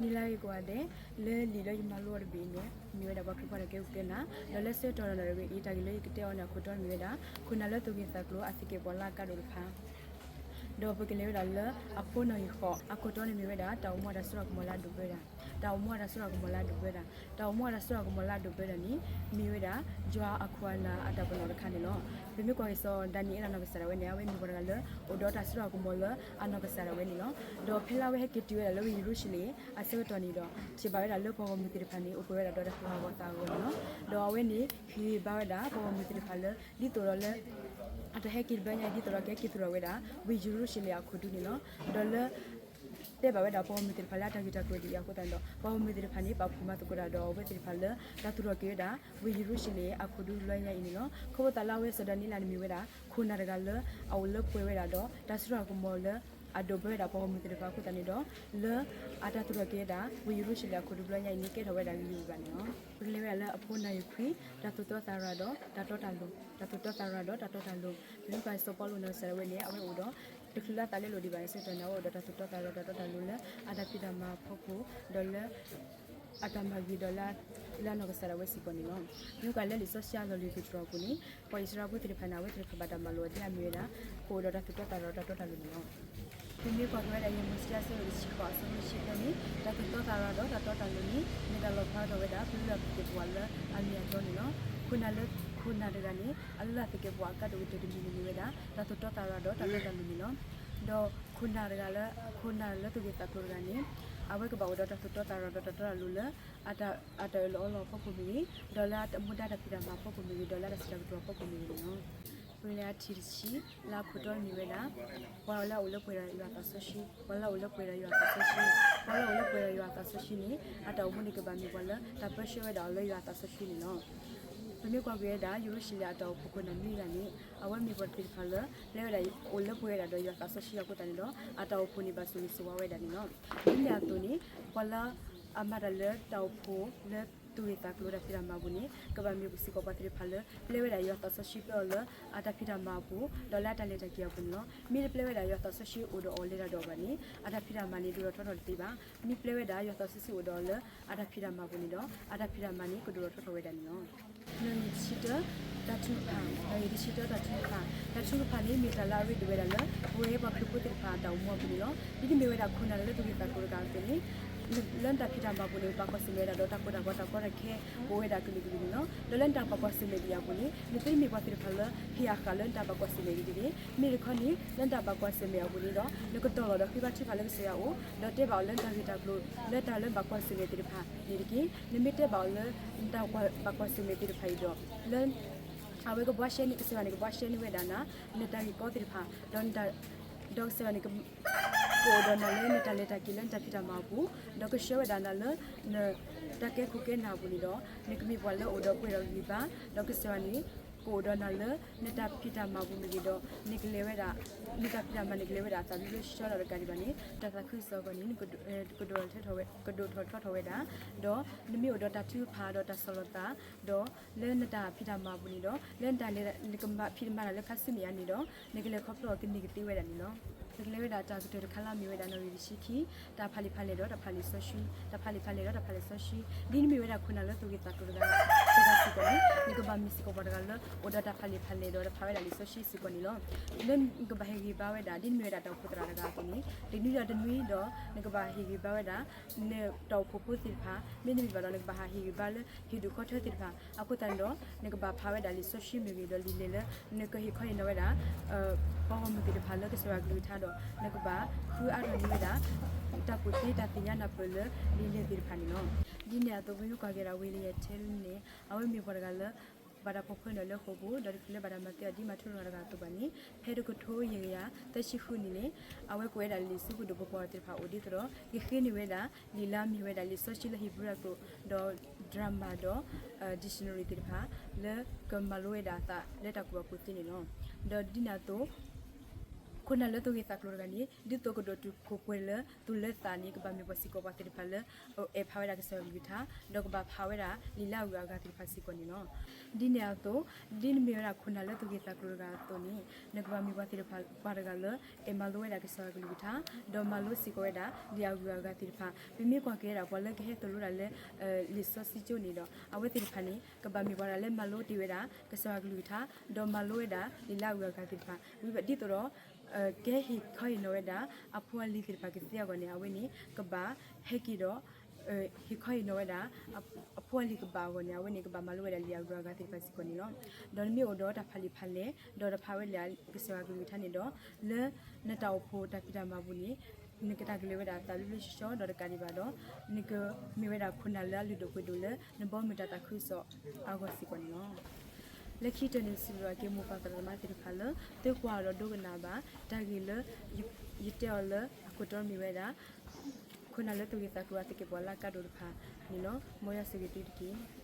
နံၤလၢအဂ့ၤကိးဂၤဒဲး, လၢလံာ်လၢယမၤလိအီၤတဘ့ၣ်အံၤန့ၣ် မ့ၢ်ဝဲဒၣ်ပှၤခရံာ်ဖိတၢ်ကဲကဲနၤ, ဒီးလၢဆၢကတီၢ်နၣ်ရံၣ်ဝဲအံၤ တၢ်ဂ့ၢ်လၢယကတဲအီၤန့ၣ် အခိၣ်တီန့ၣ်မ့ၢ်ဝဲဒၣ် ခိၣ်နၢ်လၢသူၣ်ဂ့ၤသးကျိၤအသကဲးပဝးလၢအကါဒိၣ်တဖၣ် ဒီးပကလဲၤဝဲဒၣ်လၢအဖိနီၢ်ဂံၢ်ဃိး, အခိၣ်တီန့ၣ်မ့ၢ်ဝဲဒၣ် တၢ်အိၣ်မူအတၢ်စိတၢ်ကမီၤလၢအဒိၣ်ပှဲၤဝဲဒၣ်, တၢ်အိၣ်မူအတၢ်စိတၢ်ကမီၤလၢအဒိၣ်ပှဲၤဝဲဒၣ်, တၢ်အိၣ်မူအတၢ်စိတၢ်ကမီၤလၢအဒိၣ်ပှဲၤဝဲဒၣ်န့ၣ် မ့ၢ်ဝဲဒၣ် ယွၤအခိၣ်အနၢ်အတၢ်ပနီၣ်တခါန့ၣ်လီၤ. ပမ့ၢ်ကွၢ်က့ၤစီၤဒၤနံးအ့လးအနီၢ်ကစၢ်ဒၣ်ဝဲန့ၣ် အဝဲမ့ၢ်ပှၤတဂၤလၢ အိၣ်ဒီးတၢ်စိတၢ်ကမီၤလၢအနီၢ်ကစၢ်ဒၣ်ဝဲန့ၣ်လီၤ. ဒီးဖဲလၢအဝဲဟဲက့ၤတုၤဝဲဒၣ်လၢဝ့ၢ်ယရူၤၡလ့ၣ်အဆၢကတီၢ်န့ၣ်ဒီး ထံၣ်ဘၣ်ဝဲဒၣ်လၢပှၤဂီၢ်မုၢ်သ့ၣ်တဖၣ်န့ၣ် အိၣ်ပှဲၤဝဲဒၣ်ဒီးတၢ်သူၣ်ဟးဂီၤသးဟးဂီၤန့ၣ်လီၤ. ဒီးအဝဲန့ၣ် ဟ့ၣ်ဂံၢ်ဘါဝဲဒၣ် ပှၤဂီၢ်မုၢ်သ့ၣ်တဖၣ်လၢ ဒ်သိးဒီးလၢ အတၢ်ဟဲက့ၤတဘျီညါအံၤ ဒ်သိးဒီးကဟဲက့ၤသူၣ်ထီၣ်ဝဲဒၣ် ဝ့ၢ်ယရူၤၡလ့ၣ်အခိၣ်ဒူန့ၣ်လီၤ. ဒီးလၢ တဲဘၣ်ဝဲဒၣ်ပှၤဂီၢ်မုၢ်သ့ၣ်တဖၣ်လၢအတၢ်ဂ့ၢ်တၢ်ကျိၤဒ်အံၤအဃိသတးန့ၣ်ဒီး ပှၤဂီၢ်မုၢ်သ့ၣ်တဖၣ်န့ၣ် ပာ်ဖှိၣ်မၤသကိးတၢ်ဒီးအဝဲသ့ၣ်တဖၣ်လၢ တၢ်သူၣ်ထီၣ်က့ၤဝဲဒၣ် ဝ့ၢ်ယရူၤၡလ့ၣ်အခိၣ်ဒူတဘျီညါအံၤန့ၣ်လီၤ. ခီဖျိသးလၢအဝဲစီၤဒၤနံးအ့လးန့ၣ်မ့ၢ်ဝဲဒၣ် ခိၣ်နၢ်တဂၤလၢ အအိၣ်လၢပှဲၤဝဲဒၣ်ဒီး တၢ်စိတၢ်ကမီၤလၢ အဒိၣ်ပှဲၤဝဲဒၣ်ပှၤဂီၢ်မုၢ်သ့ၣ်တဖၣ်အဃိသတးန့ၣ်ဒီး လၢအတၢ်သူၣ်ထီၣ်က့ၤဝဲဒၣ် ဝ့ၢ်ယရူၤၡလ့ၣ်အခိၣ်ဒူတဘျီညါအံၤန့ၣ် ကဲထီၣ်ဝဲဒၣ်ဂ့ၢ်ဂ့ၢ်ဘၣ်ဘၣ်န့ၣ်လီၤ. ပကလဲၤဝဲဒၣ်လၢအဖိနီၢ်ဂံၢ်ခွံ, တၢ်သူၣ်တီသးရၤဒီးတၢ်တီတၢ်လိၤ, တၢ်သူၣ်တီသးရၤဒီးတၢ်တီတၢ်လိၤ, ပမ့ၢ်ကွၢ်စီၤပီလူးအနီၢ်ကစၢ်ဒၣ်ဝဲန့ၣ် အဝဲအိၣ်ဒီး တချုးလၢအသးလဲလိာ်ဒံးဘၣ်န့ၣ်အဆၢကတီၢ်န့ၣ် အဝဲအိၣ်ဒီးတၢ်သူၣ်တီသးရၤဒီးတၢ်တီတၢ်လိၤလၢ အတၢ်ဖံးတၢ်မၤအဖီခိၣ်, ဒီးလၢ အတၢ်မၤဂ့ၤဒီးလၢ လၢအနီၢ်ကစၢ်ဒၣ်ဝဲစ့ၢ်ကီးန့ၣ်လီၤ. ပမ့ၢ်ကွၢ်လၢလံာ်စီဆှံအလီၢ်လံၤသတြီၤအပူၤန့ၣ် ပှၤအံၣ်စရ့လးဖိသ့ၣ်တဖၣ်န့ၣ် အဝဲသ့ၣ်တဖၣ်ဘၣ်တၢ်မၤလိာ်အီၤဒ်အမ့ၢ်ဝဲဒၣ် ကအိၣ်ဒီးတၢ်သူၣ်တီသးရၤဒီးတၢ်တီတၢ်လိၤန့ၣ်လီၤ. ပမ့ၢ်ကွၢ်က့ၤဝဲဒၣ် ယဲၢ်မိၤၡ့အဆၢဒိၣ်တဆံဃိး အဆၢဖိတဆံသၢန့ၣ် တၢ်သူၣ်တီသးရၤဒီးတၢ်တီတၢ်လိၤန့ၣ် မ့ၢ်တၢ်လီၣ်ဖျါထီၣ်ဝဲဒၣ် ပှၤလၢအသကဲးပဝးလၢအမ့ၢ်အတီန့ၣ်လီၤ. ခိၣ်နၢ်လၢ ခိၣ်နၢ်တဂၤန့ၣ် အလၢအသကဲးပဝးအကါဒိၣ်ကတၢၢ်တမံၤန့ၣ်မ့ၢ်ဝဲဒၣ် တၢ်သူၣ်တီသးရၤဒီးတၢ်တီတၢ်လိၤန့ၣ်လီၤ. ဒီးခိၣ်နၢ်တဂၤလၢ ခိၣ်နၢ်လၢသူၣ်ဂ့ၤသးကျိၤတဂၤန့ၣ် အဝဲကဘၣ်အိၣ်ဒီးတၢ်သူၣ်တီသးရၤဒီးတၢ်တီတၢ်လိၤလၢ အတၢ်အၢၣ်လီၤအီလီၤအဖီခိၣ်မ့ၢ်ဂ့ၤ, ဒီးလၢအမူဒါတၢ်ဖံးတၢ်မၤအဖီခိၣ်မ့ၢ်ဂ့ၤ, ဒီးလၢအတၢ်စံးတၢ်ကတိၤအဖီခိၣ်မ့ၢ်ဂ့ၤန့ၣ်လီၤ. ပကလဲၤအထံၣ်တဆံ လၢအခိၣ်တီမ့ၢ်ဝဲဒၣ် ပှၤလၢအအိၣ်လၢပှဲၤဒီးယွၤအသးစီဆှံ, ပှၤလၢအအိၣ်လၢပှဲၤဒီးယွၤအသးစီဆှံ, ပှၤလၢအအိၣ်လၢပှဲၤဒီးယွၤအသးစီဆှံန့ၣ် အတၢ်အိၣ်မူန့ၣ်ကဘၣ်မ့ၢ်ပှၤလၢတၢ်ပၢဆှၢဝဲဒၣ်အီၤလၢယွၤအသးစီဆှံန့ၣ်လီၤ. ပမ့ၢ်ကွၢ်က့ၤဝဲဒၣ် ယရူၤၡလ့ၣ်အတၢ်အိၣ်ဖှိၣ်ခိၣ်နၢ်နွံဂၤန့ၣ် အဝဲမ့ၢ်ပှၤသ့ၣ်တဖၣ်လၢ ပျဲဝဲဒၣ်အိၣ်လၢပှဲၤဝဲဒၣ်ဒီးယွၤအသးစီဆှံအဃိသတးန့ၣ်ဒီး အတၢ်အိၣ်ဖှိၣ်န့ၣ်ဘၣ်ဆိၣ်ဂ့ၤဆိၣ်ဝါဝဲဒၣ်န့ၣ်လီၤ. ဒ်န့ၣ်အသိးန့ၣ် ပှၤလၢအမၤတၢ်လၢတၢ်အိၣ်ဖှိၣ်လၢသူၣ်ဂ့ၤသးကျိၤတၢ်ဖံးတၢ်မၤအပူၤန့ၣ် ကဘၣ်မ့ၢ်စ့ၢ်ကီးပှၤသ့ၣ်တဖၣ်လၢ ပျဲဝဲဒၣ်ယွၤသးစီဆှံပၢအီၤလၢအတၢ်ဖံးတၢ်မၤအပူၤ ဒီးလၢအတၢ်လဲၤတၢ်က့ၤအပူၤန့ၣ်လီၤ. မ့ၢ်တပျဲဝဲဒၣ်ယွၤသးစီဆှံအိၣ်ဒီးအီၤလဲၤတၢ်ဒီးအီၤဘၣ်န့ၣ် အတၢ်ဖံးတၢ်မၤန့ၣ် ဒိၣ်ထီၣ်ထီထီၣ်တသ့ဘၣ်. မ့ၢ်ပျဲဝဲဒၣ်ယွၤသးစီဆှံအိၣ်ဒီးအီၤလၢအတၢ်ဖံးတၢ်မၤအပူၤန့ၣ်ဒီး အတၢ်ဖံးတၢ်မၤန့ၣ် ကဒိၣ်ထီၣ်ထီထီၣ်ဝဲဒၣ်န့ၣ်လီၤ. နီၣ်ဂံၢ်တဆံတၢ တၢ်ထုကဖၣ်, နီၣ်ဂံၢ်တဆံတၢ တၢ်ထုကဖၣ်, တၢ်ထုကဖၣ်န့ၣ် မ့ၢ်တၢ်လၢအရ့ဒိၣ်ဝဲဒၣ်လၢ ပဝဲပှၤခရံာ်ဖိသ့ၣ်တဖၣ်အတၢ်အိၣ်မူအပူၤန့ၣ်လီၤ. ဒ်န့ၣ်မ့ၢ်ဝဲဒၣ်ခိၣ်နၢ်လၢသူၣ်ဂ့ၤသးကျိၤတဂၤအသိးန့ၣ် လၢနတၢ်ဖံးတၢ်မၤအပူၤန့ၣ် ပာ်ကွၢ်ဆၢၣ်မဲာ်ဝဲဒၣ်ဒီးတၢ်ကိၢ်တၢ်ဂီၤတၢ်ကီတၢ်ခဲ အိၣ်ဝဲဒၣ်ကလုာ်ကလုာ်န့ၣ်လီၤ. ဒီးလၢနတၢ်ပာ်ကွၢ်ဆၢၣ်မဲာ်ဒံးအပူၤန့ၣ် နသုတမ့ၢ်ပှၤသ့ၣ်တဖၣ်လၢဟ့ၣ်အဃၣ်လၢနတၢ်ပာ်ကွၢ်ဆၢၣ်မဲာ်ဒံးတဂ့ၤ. မ့ၢ်တခီန့ၣ် လၢနတၢ်ပာ်ကွၢ်ဆၢၣ်မဲာ်အပူၤန့ၣ်ဒီး နကတီၢ်လီၤဒီးဃ့ဘါထုကဖၣ်လၢကစၢ်ယွၤအအိၣ် ဒီးတဲဘၣ်အီၤလၢနတၢ်ဂ့ၢ်တၢ်ကျိၤ လၢတၢ်လၢဘၣ်ကွၢ်ဆၢၣ်မဲာ်သ့ၣ်တဖၣ်န့ၣ်တက့ၢ်. နမ့ၢ်တဲဘၣ်အီၤလၢ နတၢ်ဘၣ်ကွၢ်ဆၢၣ်မဲာ်သ့ၣ်တဖၣ်အံၤဒီး လၢ အဝဲကဘှါရှဲန့ၢ် ကစၢ်ယွၤန့ၣ် ကဘှါရှဲန့ၢ်ဝဲဒၣ်နၤ နတၢ်ဂ့ၢ်ကီသ့ၣ်တဖၣ် ဒီး ဒီးကစၢ်ယွၤန့ၣ် ကအိၣ်ဒီးနၤလၢနတၢ်လဲၤတၢ်က့ၤလၢနတၢ်ဖံးတၢ်မၤအပူၤ, ဒီးကဆှၢဝဲဒၣ်နၤလၢ နတၢ်ကဲခိၣ်ကဲနၢ်အပူၤန့ၣ်ဒီး နကမ့ၢ်ပှၤလၢအအိၣ်ဒီးပှဲၤဒီးဂံၢ်ဘါ, ဒီးကစၢ်ယွၤန့ၣ် ကအိၣ်ဒီးနၤလၢနတၢ်ဖံးတၢ်မၤအပူၤမ့ၢ်ဂ့ၤဒီး နကလဲၤဝဲဒၣ် နတၢ်ဖံးတၢ်မၤန့ၣ် ကလဲၤဝဲဒၣ်အသးဘျ့ဘျ့ဆှီဆှီဒီးတကးဒံးဘၣ်န့ၣ် တၢ်သးခုကစီၣ်အဂီၢ်န့ၣ် ကဒိၣ်ထီၣ်ထီထီၣ်ဝဲ ကဒိၣ်ထီၣ်ထီထီၣ်ဝဲဒၣ်, ဒီးနမ့ၢ်အိၣ်ဒီးတၢ်ထုကဖၣ်ဒီးတၢ်ဆီၣ်လီၤသး ဒီးလၢနတၢ်ဖံးတၢ်မၤအပူၤန့ၣ်ဒီး လၢနတၢ်လဲၤ နကမၤဖံးမၤတၢ်လၢခါဆူမဲာ်ညါန့ၣ်ဒီး နကလဲၤခီဖျိအီၤကန့ၢ်ကသ့ဝဲဒၣ်န့ၣ်လီၤ. ပကလဲၤဝဲဒၣ်တၢ်ကတၢၢ်တခါလၢအမ့ၢ်ဝဲဒၣ်နီၣ်ဂံၢ်တဆံခံ, တၢ်ဖးလံာ်ဖးလဲၢ်ဒီးတၢ်ဖးလံာ်စီဆှံ, တၢ်ဖးလံာ်ဖးလဲၢ်ဒီးတၢ်ဖးလံာ်စီဆှံ, ဒ်နမ့ၢ်ဝဲဒၣ်ခိၣ်နၢ်လၢသူၣ်ဂ့ၤသးကျိၤတဂၤ တဂၤစ့ၢ်ကီးန့ၣ် နကဘၣ်မ့ၢ်စ့ၢ်ကီးပှၤတဂၤလၢ အိၣ်ဒီးတၢ်ဖးလံာ်ဖးလဲၢ်ဒီးတၢ်ဖးဝဲဒၣ်လံာ်စီဆှံစ့ၢ်ကီးန့ၣ်လီၤ. လၢနကဘၣ်ဟ့ၣ်ဂံၢ်ဘါဝဲဒၣ် ဒ်နမ့ၢ်ဝဲဒၣ်တၢ်အိၣ်ဖှိၣ်သရၣ်တဂၤအသိးန့ၣ် တနွံဒီးတနွံဒီး နကဘၣ်ဟ့ၣ်ဂံၢ်ဘါဝဲဒၣ် နတၢ်အိၣ်ဖှိၣ်ဖိသ့ၣ်တဖၣ် မ့တမ့ၢ်ဘၣ်ဒီး နကဘၣ်ဟးဟ့ၣ်ဂံၢ်ဘါလၢဟံၣ်ဒူၣ်ဃီထၢသ့ၣ်တဖၣ် အဃိသတးန့ၣ်ဒီး နကဘၣ်ဖးဝဲဒၣ်လံာ်စီဆှံမ့ၢ်ဂ့ၤ ဒီးလံာ်လဲၢ်လၢ နကဟ့ၣ်ခီဟ့ၣ်နီၤဝဲဒၣ် ပှၤဂီၢ်မုၢ်သ့ၣ်တဖၣ်လၢကစၢ်ယွၤကလုၢ်ကထါဒီး နကဘၣ်ဃုအါထီၣ်န့ၢ်ဝဲဒၣ် တၢ်ကူၣ်သ့တၢ်သ့ၣ်ညါနၢ်ပၢၢ်လၢလံာ်လဲၢ်သ့ၣ်တဖၣ်န့ၣ်လီၤ. ဒ်န့ၣ်အသိး ပမ့ၢ်ကွၢ်က့ၤဒၣ် William Tyndale န့ၣ် အဝဲမ့ၢ်ပှၤတဂၤလၢ ဘၣ်တၢ်ဖီၣ်ဖၢနုာ်လၢဃိာ်ပူၤ ဒီးတချုးလၢဘၣ်တၢ်မၤသံအီၤဒ်မၤထူရၤတဂၤအသိးဘၣ်န့ၣ် ဖဲတကထိယဲၢ်ကယၤသၢဆံဃုနံၣ်န့ၣ် အဝဲကွဲးဝဲဒၣ်လံာ်ဆူပဒိၣ်ပပှၢ်သ့ၣ်တဖၣ်အအိၣ်ဒ်သိးဒီး ကဃ့န့ၢ်ဝဲဒၣ်လံာ်လၢအမ့ၢ်ဝဲဒၣ်လံာ်စီဆှံလၢ Hebrew အသိး ဒီး grammar ဒီး dictionary သ့ၣ်တဖၣ် လၢကမၤလိဝဲဒၣ်အသးလၢတၢ်ကူၣ်ဘၣ်ကူၣ်သ့န့ၣ်လီၤ. ဒီးဒ်န့ၣ်အသိး ခိၣ်နၢ်လၢသူၣ်ဂ့ၤသးကျိၤတဂၤန့ၣ် ဒ်သိးကဒိးတုာ်ခိၣ်ပှဲၤလၢသူၣ်လၢသးန့ၣ် ကဘၣ်မ့ၢ်ပှၤစ့ၢ်ကီးပှၤသ့ၣ်တဖၣ်လၢ အဲၣ်ဖးဝဲဒၣ်ကစၢ်ယွၤကလုၢ်ကထါ ဒီးကဘၣ်ဖးဝဲဒၣ်လံာ်လၢအဂုၤအဂၤသ့ၣ်တဖၣ်စ့ၢ်ကီးန့ၣ်လီၤ. ဒ်န့ၣ်အသိး ဒ်နမ့ၢ်ဝဲဒၣ်ခိၣ်နၢ်လၢသူၣ်ဂ့ၤသးကျိၤတဂၤအသိးန့ၣ် နကဘၣ်မ့ၢ်ပှၤသ့ၣ်တဖၣ်ပှၤတဂၤလၢ အဲၣ်မၤလိဝဲဒၣ်ကစၢ်ယွၤကလုၢ်ကထါ ဒီးမၤလိစ့ၢ်ကီးဝဲဒၣ်လံာ်အဂုၤအဂၤသ့ၣ်တဖၣ် ပမ့ၢ်ကွၢ်က့ၤဝဲဒၣ်ပှၤလၢကဟဲသိၣ်လိဒၣ်လၢ လံာ်စီဆှံကၠိန့ၣ်ဒီး အဝဲသ့ၣ်တဖၣ်န့ၣ် ကဘၣ်မ့ၢ်ပှၤတဂၤလၢမၤလိတ့ၢ်ဝဲဒၣ် ကစၢ်ယွၤကလုၢ်ကထါ ဒီးမၤလိဝဲဒၣ်လံာ်လၢအဂုၤအဂၤသ့ၣ်တဖၣ် ဝံၤဒ်သိးဒီး ကဟ့ၣ်ခီဟ့ၣ်နီၤဝဲဒၣ် အဖိအလံၤသ့ၣ်တဖၣ်ကသ့အဂီၢ်န့ၣ် အဝဲန့ၣ် ကဘၣ်ဟဲက့ၤဒီး ဟ့ၣ်ခီဟ့ၣ်နီၤဝဲဒၣ် အဖိအလံၤကဘၣ်အဂီၢ်န့ၣ် အဝဲန့ၣ် ကဘၣ်မၤလိဝဲဒၣ်လံာ်အဂုၤအဂၤသ့ၣ်တဖၣ်စ့ၢ်ကီးန့ၣ်လီၤ. ဒီးနမ့ၢ်အိၣ်ဒီးတၢ်ဖးလံာ်ဖးလဲၢ် ဒီးတၢ်ဖးဝဲလံာ်ကစၢ်ယွၤကလုၢ်ကထါန့ၣ်ဒီး လၢနတၢ်အိၣ်ဖှိၣ်တၢ်ဖံးတၢ်မၤပူၤန့ၣ် နကတၢ်ကလဲၤဝဲဒၣ်သးဘျ့ဘျ့ဆှီဆှီ ဒီးတကးဒံးဘၣ်ဒီး နကမ့ၢ်ဝဲဒၣ်ခိၣ်နၢ်လၢအလုၢ်ဒိၣ်ပှ့ၤဒိၣ်လၢ နဘီမုၢ်တၢ်သးခုကစီၣ်အဂီၢ်စ့ၢ်ကီးန့ၣ်လီၤ. လၢခံကတၢၢ်န့ၣ် ပစံးဘျုးဘၣ်က့ၤမိၢ်ပၢ်သရၣ်သမါသ့ၣ်တဖၣ်လၢ သုကွၢ်ဒီးဒိကနၣ်ဘၣ် တၢ်ဂ့ၢ်လၢ ယတဲအီၤလၢအခိၣ်တီမ့ၢ်ဝဲဒၣ် ခိၣ်နၢ်လၢသူၣ်ဂ့ၤသးကျိၤအသကဲးပဝးလၢအကါဒိၣ်တဖၣ်န့ၣ်လီၤ. မ်ယွၤဆိၣ်ဂ့ၤသုတက့ၢ်.